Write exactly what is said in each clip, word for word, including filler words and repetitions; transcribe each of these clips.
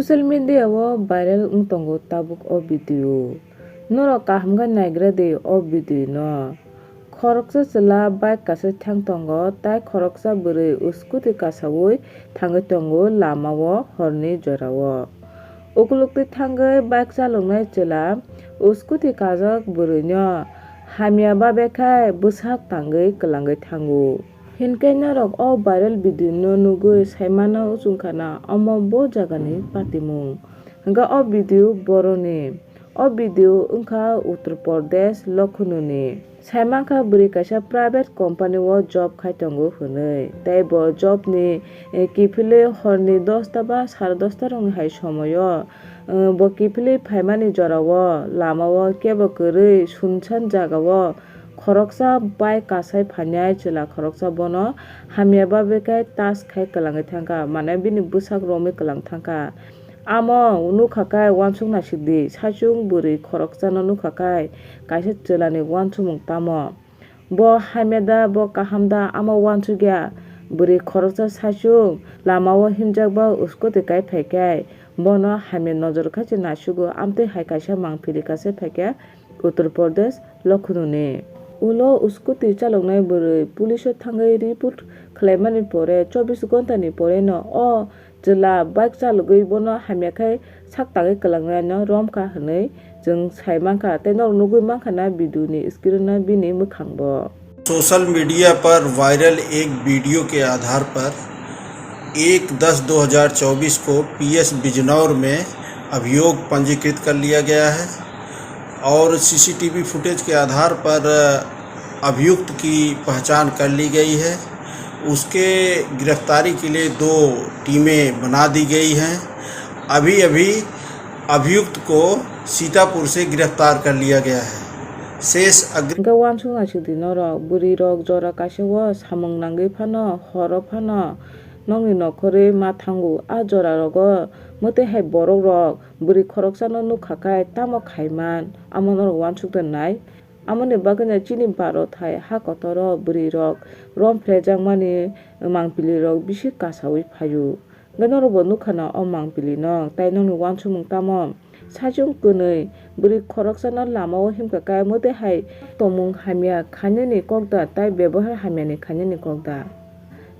Social media o viral wng tongo tabuk o video. Norok kaham khe naigra di o video no. Khoroksa chwla bike kaisa thang tongo, tai khoroksa bwrwi scooty kasaui thangwi tongo lama o horni jora o. Ukulukti thangwi bike chaloknai chwla scooty kajak bwrwi no hamya babe khai bwsak tangwi kwlangwi thango. Hinkhe norok o viral video no nugwi saimano wngkha na omo bo jagani patimung. Hinkhe o video boroni. O video wngkha Uttar Pradesh Lucknow ni. Saimankha bwrwi kaisa private company o job khai tongo hwnwi. Tei bo job ni, eh, kiphilwi horni dosta ba sare dosta rokni hai somoio, eh, bo kiphilwi phaimani jorao lamao kebo kwrwi sunsan jagao khoroksa bike kasai phainai chwla khoroksa bono hamya babe khe touch khai kwlangwi thangkha, mane bini bwsak romwi kwlang thangkha. Amo nukha khe uansuk naisik di, saichung bwrwi khoroksano nukha khe kaisa chwlani uansukmung tamo? Bo hamya da, bo kaham da, amo uansukya. Bwrwi khoroksa saichung lamao himjak ba scooty kai phai khe bono hamya nojor khai se naisugo, amtwi hai kaisa mangpili kasai phai khe Uttar Pradesh, Lucknow ni. Ulo scooty chaloknai bwrwi police o thangwi report khlaimani pore chobbish ghonta ni pore no o chwla bike chalogwi bono hamya khai sak tangwi kwlangnai no romkha hwnwi chwng sai mankha tei norok nugwi mankha na video ni screen o bini mwkhang bo. Social media पर वायरल एक वीडियो के आधार पर एक दस दो हज़ार चौबीस को पीएस बिजनौर में अभियोग पंजीकृत कर लिया गया है और सीसीटीवी फुटेज के आधार पर अभियुक्त की पहचान कर ली गई है। उसके गिरफ्तारी के लिए दो टीमें बना दी गई हैं। अभी अभी अभियुक्त को सीतापुर से गिरफ्तार कर लिया गया है। शेष अग्र Hingke uansuk naisik di norok, bwrwi rok jora kaisa o samung nangwi phano, horo phano nokni nokhorwi ma thango. A jora rogo mwtwi hai borok rok bwrwi khoroksano nukha khe tamo khaiman, amo norok uansuk de nai. Amoni bagwino chini Bharat hai ha kotoro bwrwi rok rom phrejakmani mangpili rok bisi kasaui phaio. Hingke norok bo nukha na o mangpili no, tai nokni uansukmung tamo? Saichung kwnwi bwrwi khoroksano lamao himkha khe mwtwi hai tongmung hamya khainani kok da tai bebohar hamyani khainani kok da?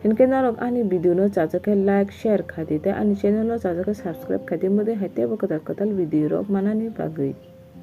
Hinkhe norok ani video no chajak khe like, share khai di tei ani channel no chajak khe subscribe khai di mwtwi hai teibo kwtal kwtal video rok manani bagwi.